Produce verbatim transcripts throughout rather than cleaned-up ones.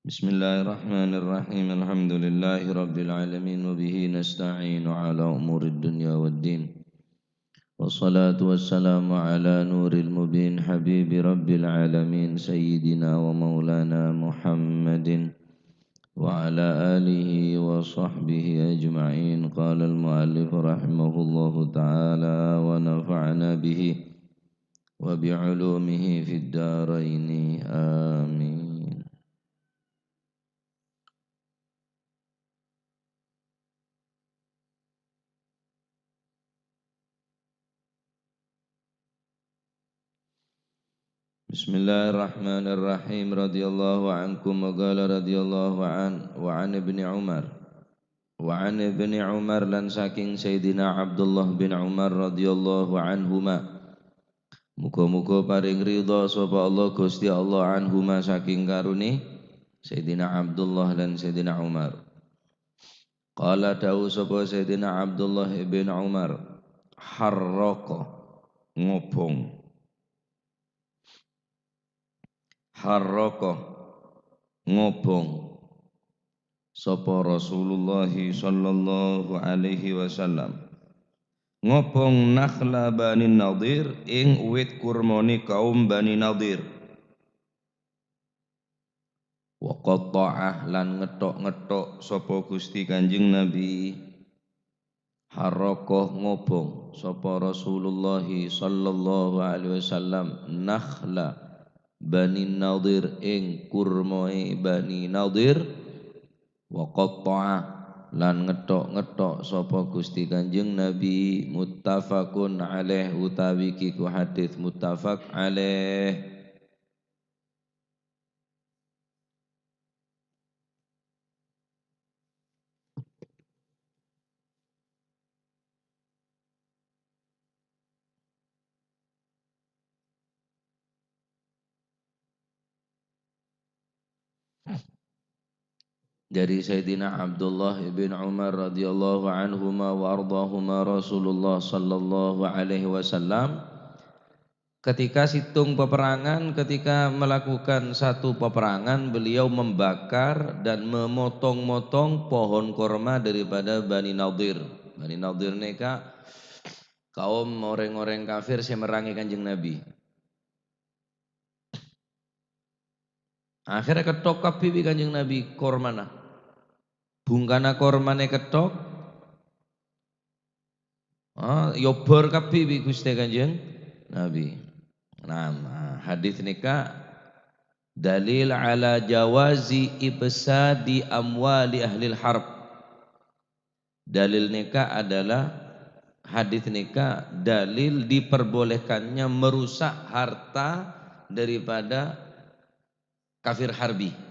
Bismillahirrahmanirrahim. Alhamdulillahirabbil alamin, wa bihi nasta'inu ala umurid dunya waddin. Wassalatu wassalamu ala nuril mubin, habibi rabbil alamin, sayyidina wa maulana Muhammadin, wa ala alihi wa sahbihi ajma'in. Qala al-muallif rahimahullahu ta'ala wa nafa'ana bihi wa bi ulumihi fid daraini. Amin. Bismillahirrahmanirrahim. Radhiyallahu ankum wa qala radhiyallahu an, wa an Ibni Umar. Wa an Ibni Umar, lan saking Sayyidina Abdullah bin Umar radhiyallahu anhuma. Muga-muga paring ridha sapa Allah, Gusti Allah, anhuma, saking karone Sayyidina Abdullah lan Sayyidina Umar. Qala, dawuh sapa Sayyidina Abdullah ibn Umar, harraqa, ngobong. Harraqa, ngobong. Sapa Rasulullah sallallahu alaihi wasallam ngobong nakhla Bani Nadir, ing wit kurmane kaum Bani Nadir. Wa qatta'ah, lan ngetthok-ngetthok sapa Gusti Kanjeng Nabi. Harraqa, ngobong sapa Rasulullah sallallahu alaihi wasallam nakhla Bani Nadir, ing kurmae Bani Nadir. Wa qatta'ah, lan ngetthok-ngetthok sapa Gusti Kanjeng Nabi. Muttafaqun alaih, utawi kiku hadits muttafaq alaih. Dari Sayyidina Abdullah ibn Umar radhiyallahu anhuma wa ardahuma, Rasulullah sallallahu alaihi wasallam, ketika sèttong peperangan, ketika melakukan satu peperangan, beliau membakar dan memotong-motong pohon korma daripada Bani Nadir. Bani Nadir nèka kaum orèng-orèng kafir sè merrangi Kanjeng Nabi. Akhirnya ketthok kabbhi bi' Kanjeng Nabi kormana. Bungkana kormana ketthok, ah, èobbhâr kabbhi bi' Ghustè Kanjeng Nabi. Nah, hadis nèka dalil ala jawazi ifsadi amwali ahlil harb. Dalil nèka adalah, hadis nèka dalil diperbolehkannya merusak harta daripada kafir harbi.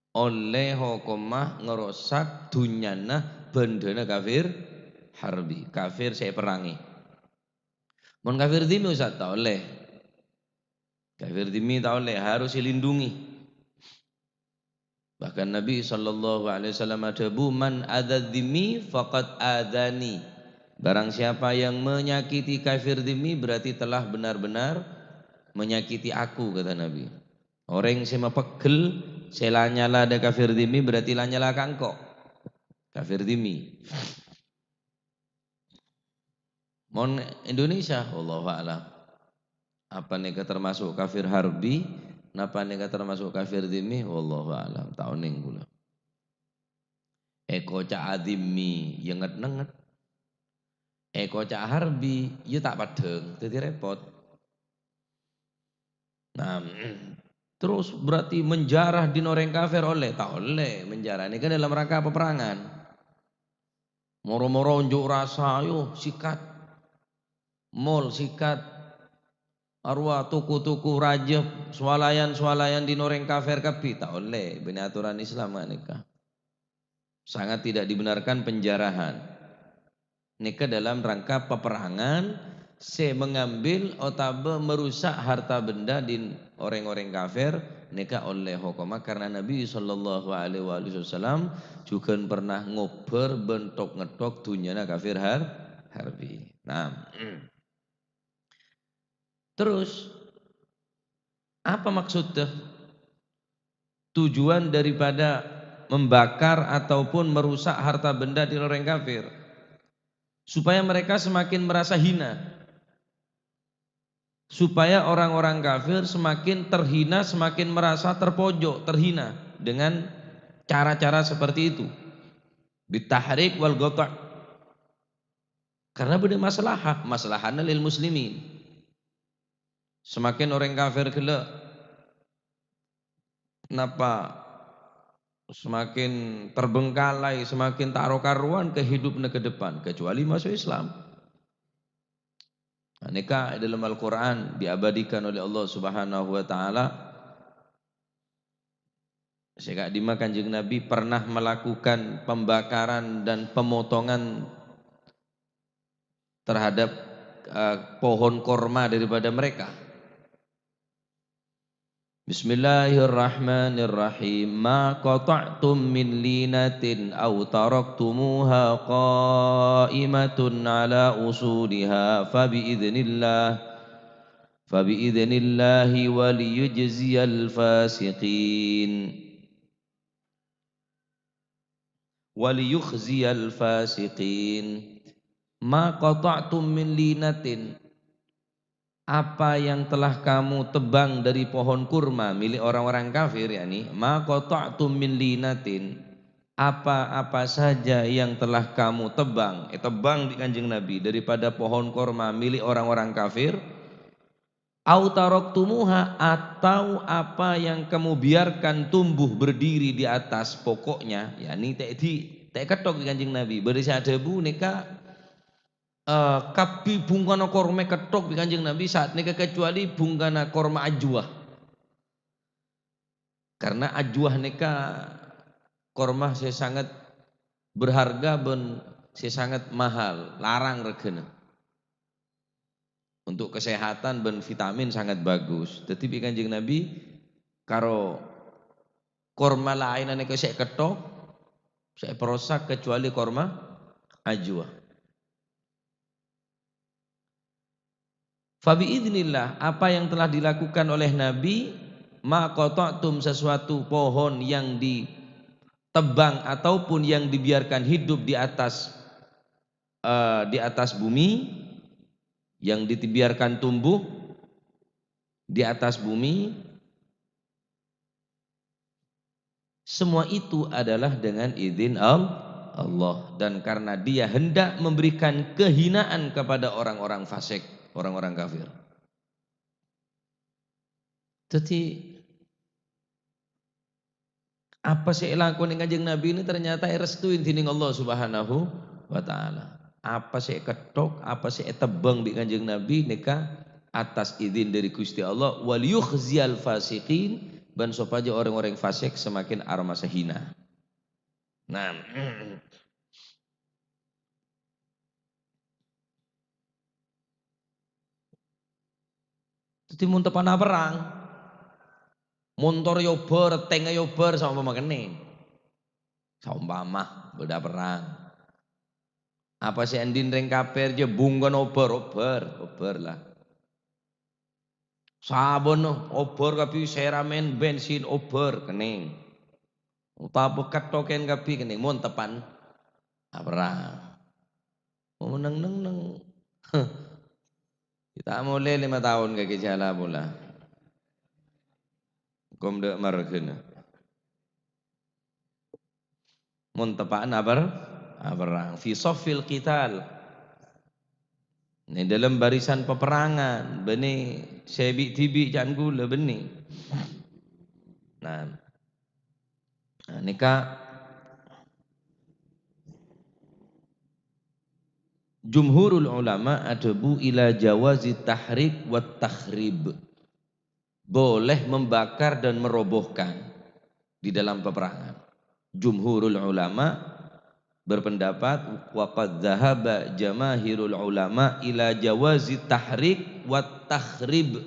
Ollè hokomma ngerosak dhunnyana bhândhâna kafir harbi, kafir sè èperrangè. Mon kafir dhimmi, Ustaz, ta' ollè. Kafir dhimmi ta' ollè, harus dilindungi. Bahkan Nabi sallallahu alaihi wasallam adhâbu, "Man adza dzimmi faqad adzani." Barang siapa yang menyakiti kafir dhimmi, berarti telah benar-benar menyakiti aku, kata Nabi. Orèng sè mapeggel, sè la nyala dâ' kafir dhimmi, berarti la nyala ka engko'. Kafir dhimmi. Mon Indonesia, wallahu a'lam. Apa nèka termasuk kafir harbi? Napa nèka termasuk kafir dhimmi? Wallahu a'lam. Ta' onèng kaulâ. Èkoca' dhimmi, ya nget-nenget. Èkoca' harbi, ya ta' paddhâng, dhâddhi rèpot. Nah, terus berarti menjarah dhina orèng kafir ollè? Ta' ollè menjarah. Nèka dalam rangka peperangan. Moro-moro unjuk rasa, ayo sikat. Mall sikat. Arowa toko-toko rajâ, swalayan-swalayan dhina orèng kafir kabbhi. Ta' ollè, bânnè atoran Islam nèka. Sangat tidak dibenarkan penjarahan. Nèka dalam rangka peperangan sè mengambil otabâ merusak harta benda dhina orèng-orèng kafir, nèka ollè hokomma, karena Nabi sallallahu alaihi wasallam jhughân pernah ngobbhâr bân thok-ngetthok dhunnyana kafir har-, harbi. Nah. Terus, apa maksudnya? tujuan daripada membakar ataupun merusak harta benda di orèng kafir? Supaya mereka semakin merasa hina. Supaya orang-orang kafir semakin terhina, semakin merasa terpojok, terhina dengan cara-cara seperti itu. Bitahrik wal ghata'. Karena bâdâ maslahah, maslahanna lil muslimin. Semakin orèng kafir ghellâ', napa, semakin terbengkalai, semakin ta' ro-karowan kehidupanna ke depan, kecuali masuk Islam. Nah, nèka è dâlem Al-Qur'an diabadikan oleh Allah Subhanahu wa Ta'ala, sè ka'dimma Kanjeng Nabi pernah melakukan pembakaran dan pemotongan terhadap, eh, pohon korma daripada mereka. Bismillahirrahmanirrahim. Ma qata'tum min linatin aw taraktumuha qa'imatun ala usuliha fa bi'idznillah, fa bi'idznillah wa liyujziyal fasiqin. Wa liyukhziyal fasiqin. Ma qata'tum min linatin. Apa yang telah kamu tebang dari pohon kurma milik orang-orang kafir, yakni, ma qata'tum min linatin, apa-apa saja yang telah kamu tebang, eh, tebang bi' Kanjeng Nabi daripada pohon korma milik orang-orang kafir, au taraktumuha, atau apa yang kamu biarkan tumbuh berdiri di atas pokoknya, yakni ta' di-, ta' èketthok bi' Kanjeng Nabi, bâdâ sè adhâbu nèka, eh, kabbhi bhungkana korma èketthok bi' Kanjeng Nabi saat nèka kecuali bhungkana korma ajwa. Karena ajwa nèka korma sè sanget berharga bân sè sanget mahal, larang regana. Untuk kesehatan bân vitamin sanget bagus. Dhâddhi bi' Kanjeng Nabi karo korma laènna nèka sè èketthok, sè èparosak kecuali korma ajwa. Fa bi'idznillah, apa yang telah dilakukan oleh Nabi, ma qata'tum, sesuatu pohon yang ditebang ataupun yang dibiarkan hidup di atas, eh, di atas bumi, yang dibiarkan tumbuh di atas bumi, semua itu adalah dengan izin Al-, Allah. Dan karena Dia hendak memberikan kehinaan kepada orang-orang fasik, orang-orang kafir. Dhâddhi, apa sè èlakonè Kanjeng Nabi ini ternyata èrestui dèning Allah Subhanahu wa Ta'ala. Apa sè èketthok, apa sè ètebang bi' Kanjeng Nabi nèka atas izin dâri Ghustè Allah, "Wa liyukhziyal fasiqin," bân sopajâ orèng-orèng fasik semakin aromasa hina. Nah, dhâddhi mon teppa'na perrang, montor èobhâr, tèng èobhâr, saompama kennèng. Saompama bâdâ perrang. Apa sè andi'na rèng kafir jâ bungkona obhâr, obhâr, obhâr la. Sabâna obhâr kabbhi, sèramèn, bensin, obhâr, kennèng. Otabâ ketthokèn kabbhi, kennèng. Mon teppa'na perrang. Oh, neng-, neng-, neng. Kita molè lèma taon kakè jhâlâ pola. Kom dâ' marghâna. Mon teppa'na aper-, aperrang. Fi saffil qital. Neng dâlem barisan peperangan, bânnè sè bi'-dhibi' can ghulâ bânnè. Nah. Nah, nèka jumhurul ulama adhâbu ila jawazi tahrik wa takhrib. Boleh membakar dan merobohkan di dalam peperangan. Jumhurul ulama berpendapat, wa qad dzahaba jamahirul ulama ila jawazi tahrik wa takhrib.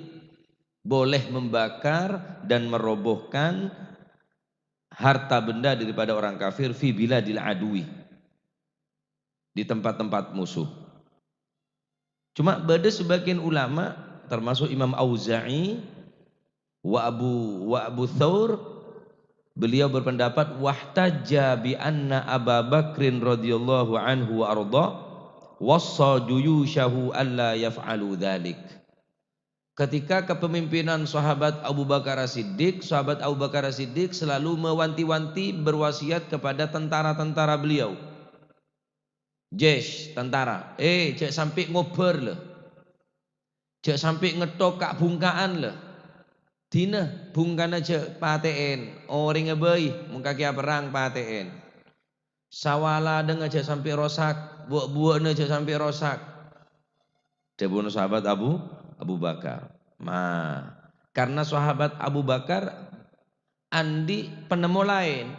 Boleh membakar dan merobohkan harta benda daripada orang kafir fi biladil adui, di tempat-tempat musuh. Cuma bâdâ sebagian ulama, termasuk Imam Auza'i, wa Abu, wa Abu Tsaur, Beliau berpendapat, "Wahtajja bi anna Aba Bakrin radhiyallahu anhu wa arda wassa juyusyahu alla yaf'alu dzalik." Ketika kepemimpinan sahabat Abu Bakar As-Siddiq, sahabat Abu Bakar As-Siddiq selalu mewanti-wanti, berwasiat kepada tentara-tentara beliau. Jesh, tentara. Eh, jhâ' sampè' ngobâr, lho. Jhâ' sampè' ngettok ka'-bhungka'an, lho. Dina bhungkana jhâ' patè'èn. Orèngnga bhâi, mon kakèya perrang, patè'èn. Sawah ladhângnga jhâ' sampè' rosak, buwâ'-buwâ'na jhâ' sampè' rosak. Dhâbuna sahabat Abu, Abu Bakar. Ma, karena sahabat Abu Bakar andi' penemo laèn,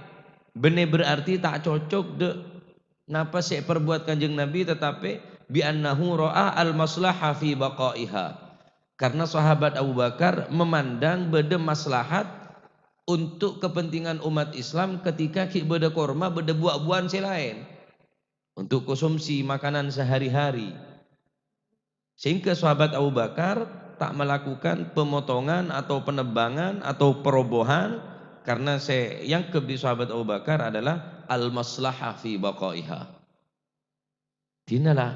bânnè berarti ta' cocok dâ' napa sè èparbuwât Kanjeng Nabi, tetapi bi annahu ra'a al-maslaha fi baqa'iha. Karena sahabat Abu Bakar memandang bâdâ maslahat untuk kepentingan umat Islam ketika ghi' bâdâ korma, bâdâ buwâ'-buwâ'an sè laèn untuk konsumsi makanan sehari-hari. Sehingga sahabat Abu Bakar tak melakukan pemotongan atau penebangan atau perobohan, karena sè èangghep bi' sahabat Abu Bakar adalah al-maslahah fi baqaiha. Dina la,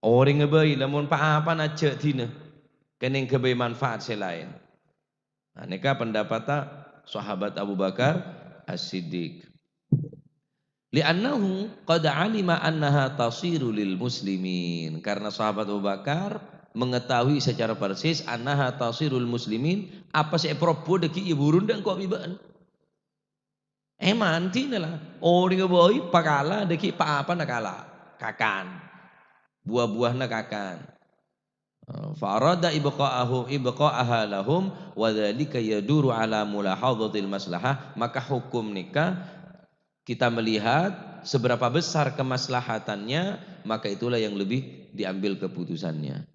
orèngnga bhâi, lamon pa-apana jhâ' dina, kènèng ghâbây manfaat sè laèn. Nah, nèka pendapatta sahabat Abu Bakar As-Siddiq. "Li'annahu qad alima annaha tasiru lil muslimin." Karena sahabat Abu Bakar mengetahui secara persis, "Annaha tasirul muslimin," apa sè èparobhu dâgghi' iyâ burun dâ' engko' bi' bâ'na. Èman dina la, orèngnga bhâi pakala dâgghi' pa-apana kala, kakan. Buwâ-buwâna kakan. Fa arada ibqa'ahu, ibqa'aha lahum, wa dzalika yaduru ala mulahadzatil maslahah. Maka hukum nèka kita melihat seberapa besar kemaslahatannya, maka itulah yang lebih diambil keputusannya.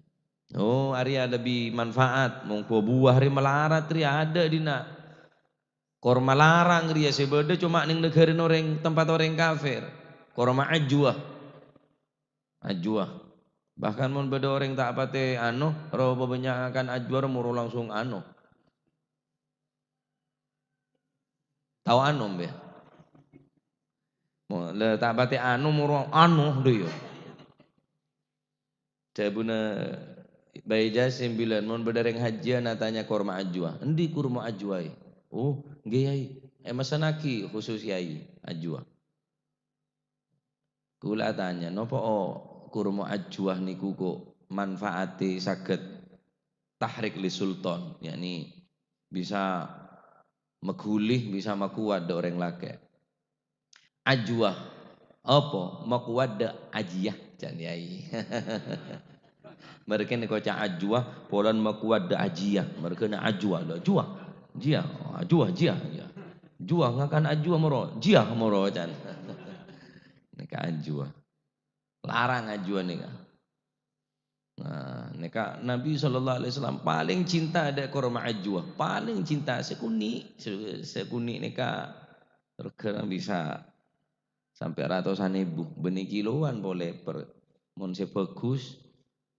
Oh, arèya lebbi manfaat, mon buwâ-buwâ rè malarat rè adâ' dina. Korma larang rèya sè bâdâ coma neng naghârâna orèng, tempat orèng kafir. Korma ajwa. Ajwa. Bahkan mon bâdâ orèng ta' patè ano, ro bâbânnya'an ajwa, ro moro langsung ano. Tao ano, mbe? Mo-, la ta' patè ano, moro ano, dhu, ya. Dhâbuna Bhâi Jasim bilân, "Mon bâdâ rèng hajjiyân atanya korma ajwa, 'Endi korma ajwa, è?'" "Oh, ngghi, Yai. Èmessennaghi khusus Yai ajwa." Kaulâ atanya, "Napa, o, korma ajwa nèko ko' manfaatè saghed tahrik li sultan, yakni bisa maghuli, bisa makowat dâ' orèng lakè'?" "Ajwa." "Apa? Makowat dâ' ajiyah," can Yai. Mèrkèna èkoca' ajwa, polana makowat dâ' ajiyah. Mèrkèna ajwa, lho, ajwa. Jiyah, ajwa, jiyah, jiyah. Jwa ngakan ajwa moro, jiyah moro, can. Nèka ajwa. Larang ajwa nèka. Nah, nèka Nabi sallallahu alaihi wasallam palèng cinta dâ' korma ajwa, palèng cinta sè kunni', sè, sè kunni' nèka règhâna bisa sampè' ratosan èbu, bânnè kiloan polè per, mon sè bhâghus,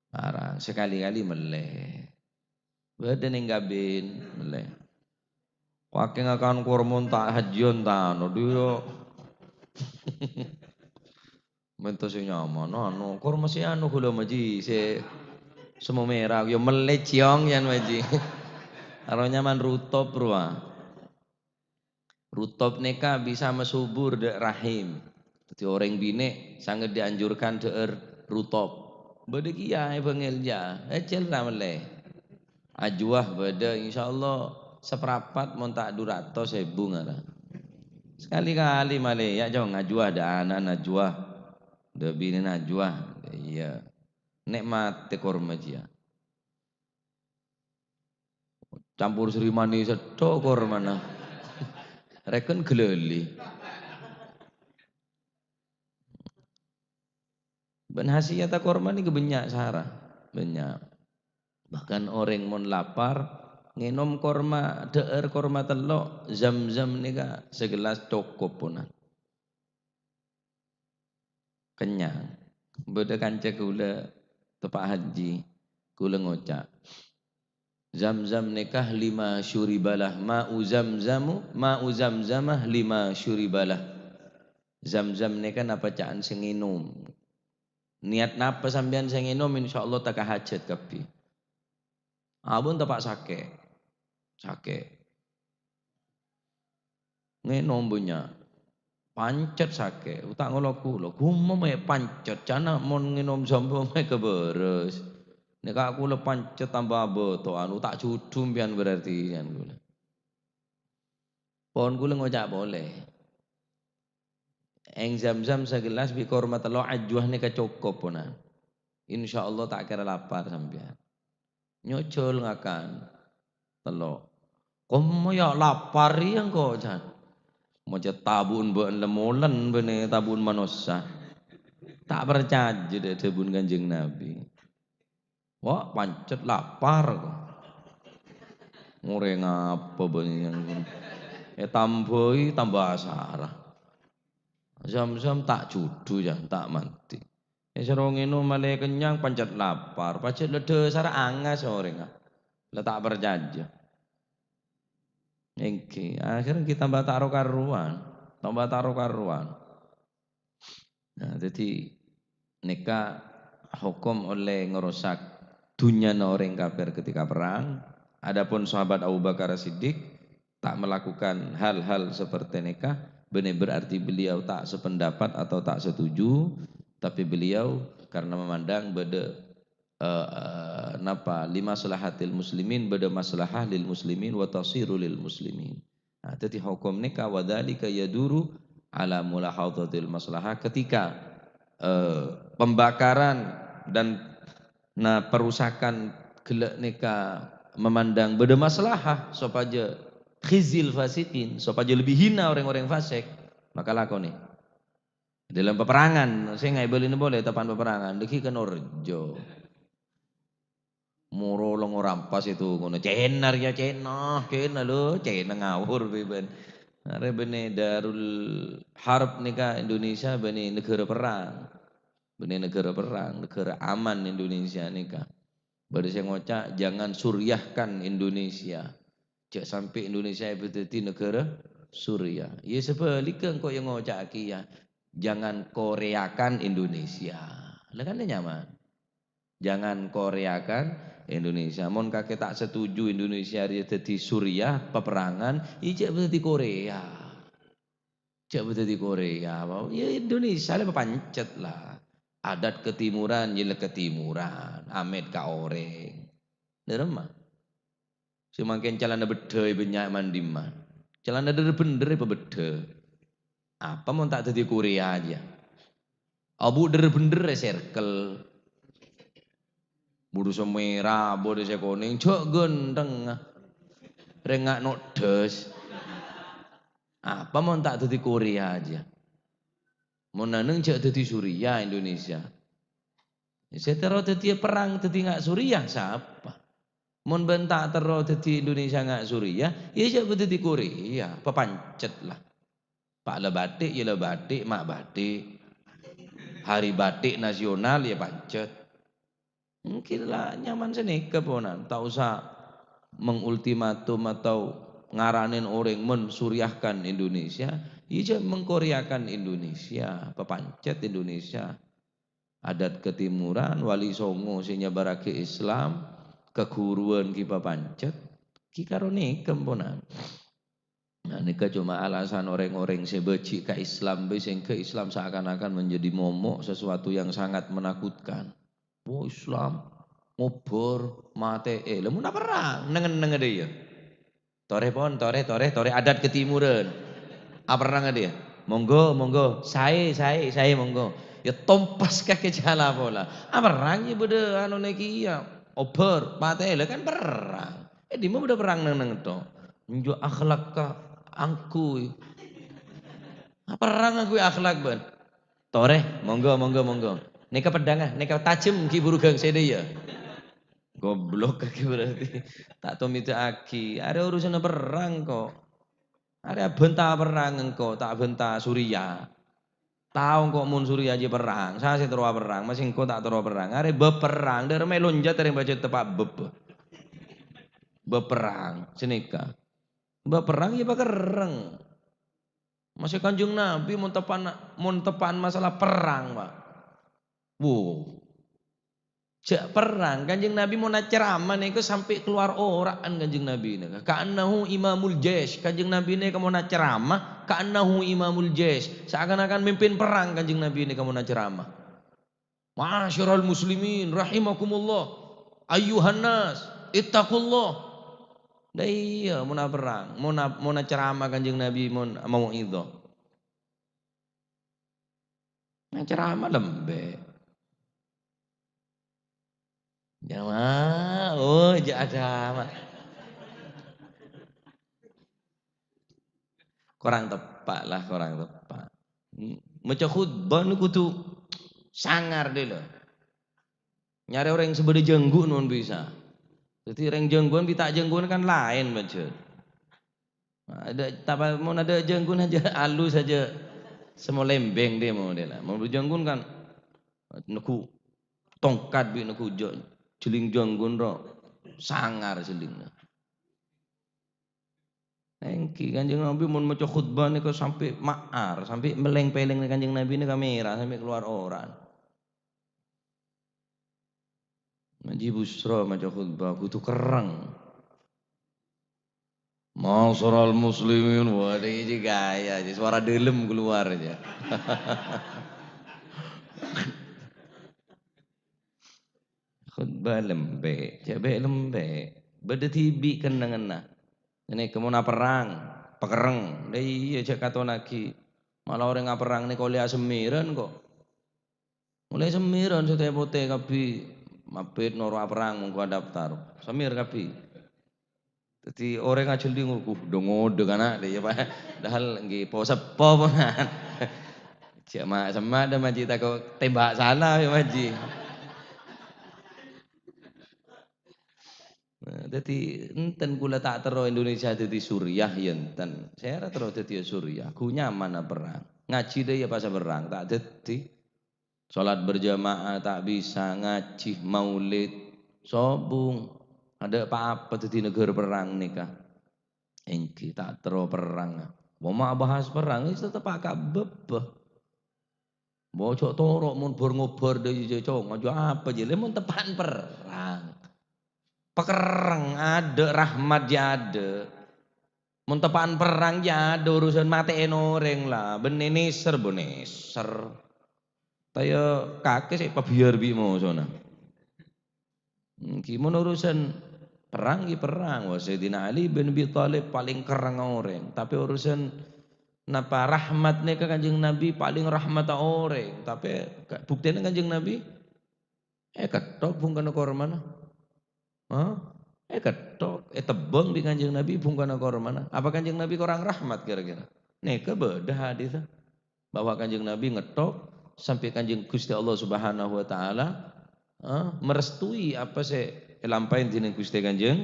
larang, sakalè-kalè mellè. Bâdâ neng kabin, mellè. Kakè ngakan korma ta' hajjiyân ta' ano, dhu, ya. Mènta sè nyaman, ano, korma sè ano ghulâ, Maji, sè semmo mèra, ya mellè ciong, yan, Maji. Aro nyaman rutop, rowa. Rutop nèka bisa masubur dâ' rahim. Dhâddhi orèng binè' sanget dianjurkan dhâ'âr rutop. Bâdâ kèya è bângèl, ya, ècèl ra mellè. Ajwa bâdâ, insyaallah, saparapat mon ta' dhu ratos èbu ngara. Sakalè-kalè malè, ya, Cong, ajwa, dâ' ana'na ajwa. Dâ' binèna ajwa. Iyâ. Nè'matè korma jiyâ. Campor sèrè manè sèttong kormana. Rèken ghâlâli. Bân khasiyatta korma nèka bânnya' sara, bânnya'. Bahkan orèng mon lapar, ngènom korma, dhâ'âr korma tello', Zam-Zam nèka sagellas cokop ponan. Kennyang. Bâdâ kanca kaulâ teppa' hajji, kaulâ ngoca', Zamzam nèka lima syuribalah, ma'u zamzamu, ma'u zamzamah lima syuribalah. Zamzam nèka napa ca'an sè ngènom. Niyat napa sampèyan sè ngènom, insyaallah tèka hajat kabbhi. Abon tepa' sakè'. Sakè'. Ngènom bânnya'. Pancet sakè'. Ta' ngolok kaulâ. Gumma mè' pancet. Ca'na mon ngènom zamzam mè' kabârâs. Nèka kaulâ pancet tamba abâto, anu, ta' jhudhu sampèyan berarti, can kaulâ. Pon kaulâ ngoca' polè. Eng zamzam sagellas bi' korma tello' ajwâ nèka cokop, ponan. Insyaallah ta' kèra lapar sampèyan. Nyojol ngakan. Tello'. Kommo ya lapar iyâ engko', can. Maca tabu'en bâ'en lemolen bânnè tabu'en manossa. Ta' parcajâ dâ-, dhâbuna Kanjeng Nabi. Wah, pancet lapar kok. Ngorèng apa bânnè yang ètambâi tambâ asara. Zamzam ta' jhudhu ya, ta' mantè. Èsoro ngènom malè kennyang, pancet lapar. Pajhât la dhâsarra angas orèngnga. La ta' parcajâ. Èngghi, akhirnya kita tambah ta' ro-karowan. Tambah ta' ro-karowan. Nah, dhâddhi nèka hokom ollè ngerosak dhunnyana orèng kafir ketika perang. Adapun sahabat Abu Bakar As-Siddiq ta' melakukan hal-hal seperti nèka, bânnè berarti beliau ta' sependapat atau ta' setuju, tapi beliau karena memandang bâdâ, eh, eh, napa, "Limaslahatil muslimin," bâdâ maslahah lil muslimin, "wa tasiru lil muslimin." Nah, dhâddhi hokom nèka, "Wa dzalika yaduru ala mulahadzatil maslahah." Ketika, eh, pembakaran dan, nah, perusakan ghellâ' nèka memandang bâdâ maslahah sopajâ khizyil fasiqin, sopajâ lebbi hina orèng-orèng fasik, maka lakonè. Dalam peperangan, sènga' èbâlina polè teppa'na peperangan, dhâggi' Kanorejo. Moro longo rampas itu ngono. Cèna rèya, cèna, cèna lho, cèna ngawur bâbân. Arè bânnè Darul Harb nèka Indonesia bânnè negara perang. Bânnè negara perang, negara aman Indonesia nèka. Bâdâ sè ngoca', "Jangan Suriahkan Indonesia." Jhâ' sampè' Indonesia èpadhâddhi negara Suriah. Iyâ, sabhâligghâ engko' iyâ ngoca'a kèya, "Jangan Koreakan Indonesia." Lah kan nyaman. "Jangan Koreakan Indonesia." Mon kakè ta' setuju Indonesia rèya dhâddhi Suriah, peperangan, iyâ jhâ' dhâddhi Korea. Jhâ' dhâddhi Korea, apa? Ya Indonesia la papancet la. Adat ketimuran, ya la ketimuran. Amèt ka orèng. Dâremma. Sè mangkèn calana beddhâ è bânnya' man-dimman. Calana dhâr-bhendhâr èpabeddhâ. Apa mon ta' dhâddhi Korea jiyâ? Abu dhâr-bhendhâr è sèrkel. Buru sè mèra, buru sè konèng, jhâ' ghântheng. Rèng nga' nodhâs. Apa mon ta' dhâddhi Korea jiyâ? Mon nèng jhâ' dhâddhi Suriah Indonesia. Sè terro dhâddhiyâ perang dhâddhi nga' Suriah sapa? Mon bân ta' terro dhâddhi Indonesia nga' Suriah, ya jhâ' dhâddhi Korea, papancet la. Pa' la batik, ya la batik, ma' batik. Hari Batik Nasional, ya pancet. Mungkin la nyaman sanèka ponan, ta' osa mengultimatum atau ngaranè orèng men-Suriahkan Indonesia, ya jhâ' mengkoreakan Indonesia, papancet Indonesia. Adat ketimuran, Wali Songo sè nyebarraghi Islam, kaguruwân ghi' papancet, ghi' karo nèka ponan. Nah, nèka cuma alasan orèng-orèng sè bâji' ka Islam bhâi, sehingga Islam seakan-akan menjadi momok, sesuatu yang sangat menakutkan. Wah, Islam ngobâr, matè'è. Lah, mon aperrang, neng-enneng adâ' iyâ. Torè pon, torè, torè, torè, adat ketimuran. Aperrang adâ' iyâ. Monggo, monggo. Saè, saè, saè, monggo. Ya tompas kakè jhâlâ pola. Aperrang ya bâdâ anona kèya. Obâr, matè'è, lah kan perrang. Eh, dimma bâdâ perrang neng-enneng to? Nunjuk akhlak ka angkuy. Aperrang angkuy akhlak, bân. Torè, monggo, monggo, monggo. Nèka peddhângnga, nèka tajem ghi' buru ghângsèdhâ, ya. Goblok kakè berarti. Ta' tomèdâ'aghi. Arè urusanna perrang kok. Arè abhânta perrang engko', ta' abhânta Suriah. Tao engko' mon Suriah jiyâ perrang, sa sè terro aperrang, masè engko' ta' terro aperrang. Arè bâb perrang, dâremma lonjat arè bâjâ teppa' bâb. bab perrang, sanèka. Bab perrang ya pakerreng. Masih Kanjeng Nabi mon teppa'an, mon teppa'an masalah perrang, Pak. Wo. Jhâ' perrang, Kanjeng Nabi mon acerama nèko sampè' kalowar ora'an Kanjeng Nabi nèka. Ka'annahu imamul jaish, Kanjeng Nabi nèka mon acerama, ka'annahu imamul jaish. Seakan-akan mimpin perrang Kanjeng Nabi nèka mon acerama. Ma'asyiral muslimin rahimakumullah. Ayyuhan nas, ittaqullah. Lah iyâ, mon aperrang, mon a-, mon acerama Kanjeng Nabi, mon mau'idhah. Nah, ceramah lembek. Jamaah, oh, ja-, ada, Mak. Kurang tepa' lah, kurang tepa'. Hmm, maca khutbah niku kudu sangar dulu. Nyarè orèng sè bâdâ jânggu mon bisa. Dhâddhi orèng jângguwân bi' ta' jângguwân kan laèn, Pak Jun. Ada, tapa mon ada jânggun aja, alus aja. Semolembeng dia mau dia lah. Mon jânggun kan, neggu tongkat bi' neggu jâ-, jhelling jânggun ro. Sangar jhellingna. Èngghi Kanjeng Nabi mon maca khutbah nèka sampè' ma'ar, sampè' meleng-peleng Kanjeng Nabi nèka mèra, sampè' kalowar ora'an. Haji Busro maca khutbah kudu kerreng. Ma'asyiral muslimin, wah, ini gaya, suara dalam keluar aja. Khutbah lembek, ca'na lembek. Bâdâ dhibi' kennengnganna. Ini kemana perang, pakerreng. Lah iya, jhâ' katonaghi. Malah orèng aperrang nèka ollè asemmèran kok. Molaè semmèran sè tè-potè kabbhi, mabbit noro' aperrang mongko adaptar. Semmèr kabbhi. Dhâddhi orèng ajhelling, "Uh, dho-ngodhâ kana', dè, ya, Pak." Padahal ngghi po-seppo ponan. Jhâ' ma'-, semma' dâ, Maji, tako' tembak salah, ya, Maji. Nah, dhâddhi enten kaulâ ta' terro Indonesia dhâddhi Suriah, ya enten. Sèra terro dhâddhiyâ Suriah. Ghu nyaman aperrang. Ngajhi dâ' iyâ pas aperrang, ta' dhâddhi. Salat berjamaah ta' bisa, ngajhi, maulid, sobung. Adâ' pa-apa dhâddhi naghârâ perrang nèka. Èngghi, ta' terro perrang. Mon ma' bahas perrang, wis tetep akabâbâ. Mo jhâ' toro' mon bhâr-ngobhâr dâ' iyâ, Cong. Ajâ apa jâ, lè mon teppa'an perrang. Pakerreng adâ', rahmat jâ adâ'. Mon teppa'an perrang jâ adâ' urusan matè'è orèng la, bânnè nèser, bâ nèser. Taya kakè sè pabiyâr bi' mosona. Hmm, ghi mon urusan perrang, ghi perrang. Wah, Sayyidina Ali bin Abi Thalib palèng kerreng orèng. Tapè urusan napa rahmat nèka Kanjeng Nabi palèng rahmatta orèng. Tapè ka-, buktèna Kanjeng Nabi èketthok bhungkana kormana. Hah? Èketthok, ètebbhâng bi' Kanjeng Nabi bhungkana kormana. Apa Kanjeng Nabi korang rahmat kira-kira? Nèka bâdâ hadisnya. Bahwa Kanjeng Nabi ngetthok sampè' Kanjeng Ghustè Allah Subhanahu wa Ta'ala, eh, merestui apa sè èlampaè dhinèng Ghustè Kanjeng,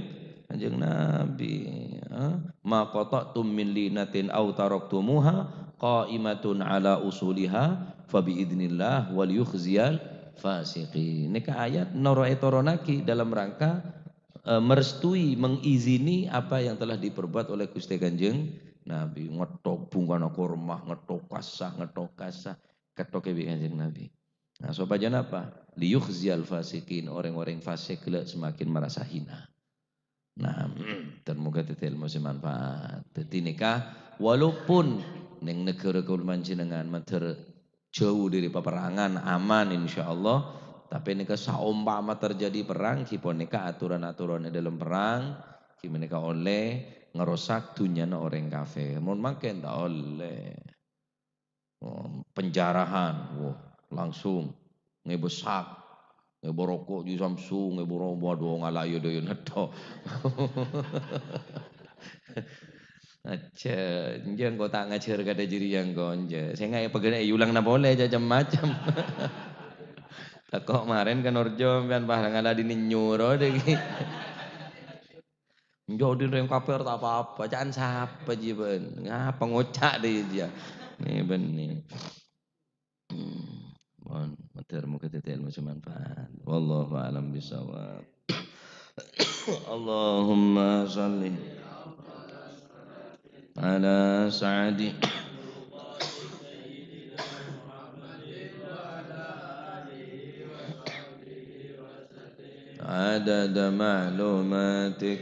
Kanjeng Nabi, eh, "Ma qata'tum min linatin aw taraktumuha qa'imatun ala usuliha fa bi idznillah wal yukhziyal fasiqin." Nèka ayat noro' ètoronnaghi dalam rangka, eh, merestui, mengizini apa yang telah diperbuat oleh Ghustè Kanjeng Nabi. Ngetthok bhungkana korma, ngetthok kassa, ngetthok kassa. Ketthokè bi' Kanjeng Nabi. Nah, sopajâ napa? "Liyukhziyal fasiqin", orèng-orèng fasik ghellâ' semakin merasa hina. Nah, dan moga dhâddhi ilmu sè manfaat. Dhâddhi nèka, walaupun neng negara kaulâ panjhennengan mandhâr jhâu dâri paperangan, aman insyaallah, tapè nèka saompama terjadi perang, ghi ponèka aturan-aturan è dâlem perang, ghi ponèka ollè ngerosak dhunnyana orèng kafir. Mon mangkèn ta' ollè. Oh, penjarahan, wah, langsung ngèbâ sak, ngèbâ roko' jus Samsung, ngèbâ ro-, waduh, ngala' iyâ dâ' iyâ nètto. Ajjhâ, enjâ' engko' ta' ngajhâr kadhâ' jârèya engko', enjâ'. Sènga' è pagghâna èyulang na polè, jâ' cem-macem. Tako' marèn ka Norjo, sampèyan pas ngala' dinèng nyoro dâ' ghi. Enjâ' dhin rèng kafir ta' pa-apa, ca'an sapa jiyâ bân? Ngapa ngoca' dâ' iyâ? Nè bânnè. Hmm, mon mandhâr moga dhâddhi ilmu sè manfaat. Wallahu a'lam bishawab. اللهم صل على سعد عدد معلوماتك.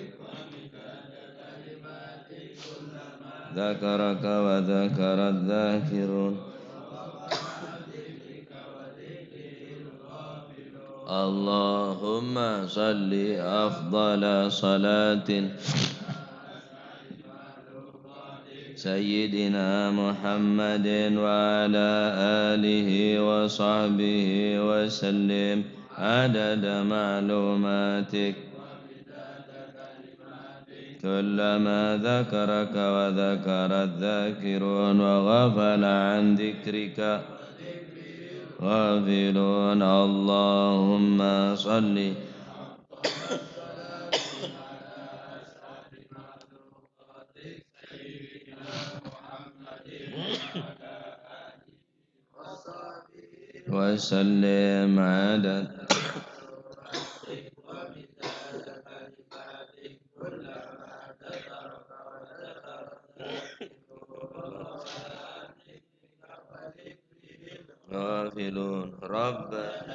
ذكرك وذكر الذاكرون. اللهم صل أفضل صلاة سيدنا محمد وعلى آله وصحبه وسلم عدد معلوماتك. كلما ذكرك وذكر الذاكرون وغفل عن ذكرك غافلون. اللهم صل وسلم عدد غافلون. ربنا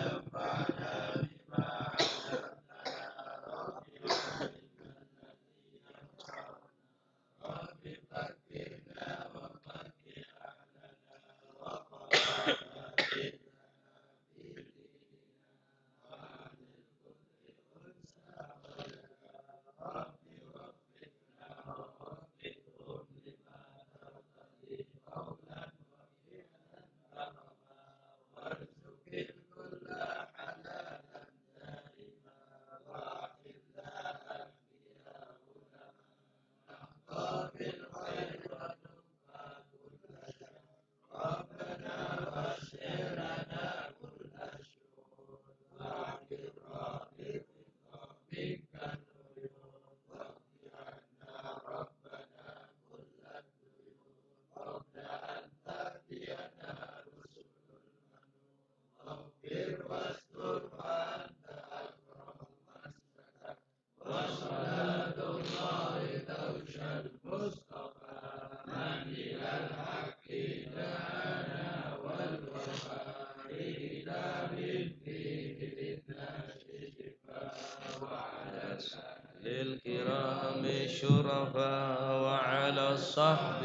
الكرام الشرفاء وعلى الصحب.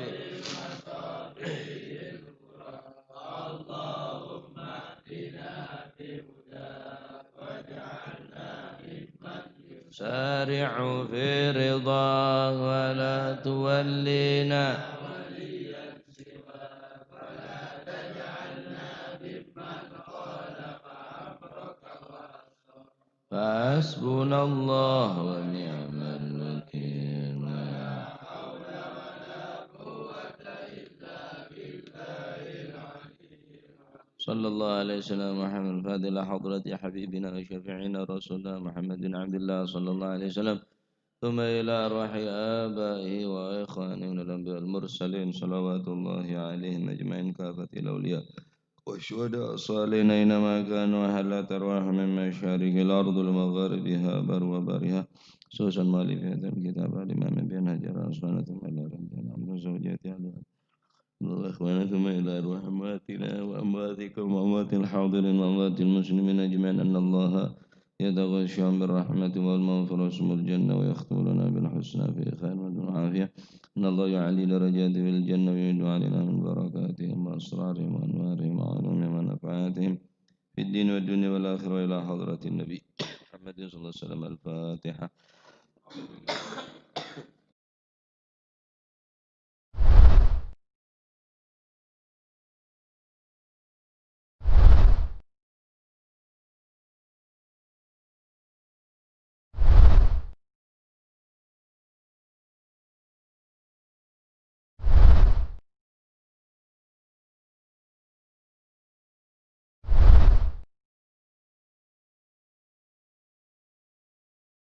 اللهم اهدنا بهداك واجعلنا ممن يسارع في رضاك ولا تولنا وليا سواك ولا تجعلنا ممن خالف أمرك وعصاك. فحسبنا الله ونعم الوكيل. ولا حول ولا قوة إلا بالله العلي العظيم. صلى الله عليه وسلم محمد الفاتح لحضرة حبيبنا وشفيعنا رسول الله محمد بن عبد الله صلى الله عليه وسلم، ثم إلى أرواح آبائه وإخوانه من الأنبياء والمرسلين صلوات الله عليهم أجمعين كافة الأولياء والشهداء الصالحين أينما كانوا، وحلت أرواحهم من مشارق الأرض لمغاربها بر وبرها، خصوصا مؤلف هذا الكتاب الإمام ابن حجر العسقلاني ثم إلى ربنا محمد وزوجاته أهل وإخوانا ثم إلى أرواح أمواتنا وأمواتكم وأموات الحاضرين وأموات المسلمين أجمعين أن الله يتغشاهم بالرحمة والمغفرة ويسكنهم الجنة ويختم لنا بالحسنى في خير والعافية. إن الله يعلي درجاتهم في الجنة ويعيد علينا من بركاتهم وأسرارهم وأنوارهم وعلومهم ونفحاتهم في الدين والدنيا والآخرة وإلى حضرة النبي محمد صلى الله عليه وسلم. الفاتحة.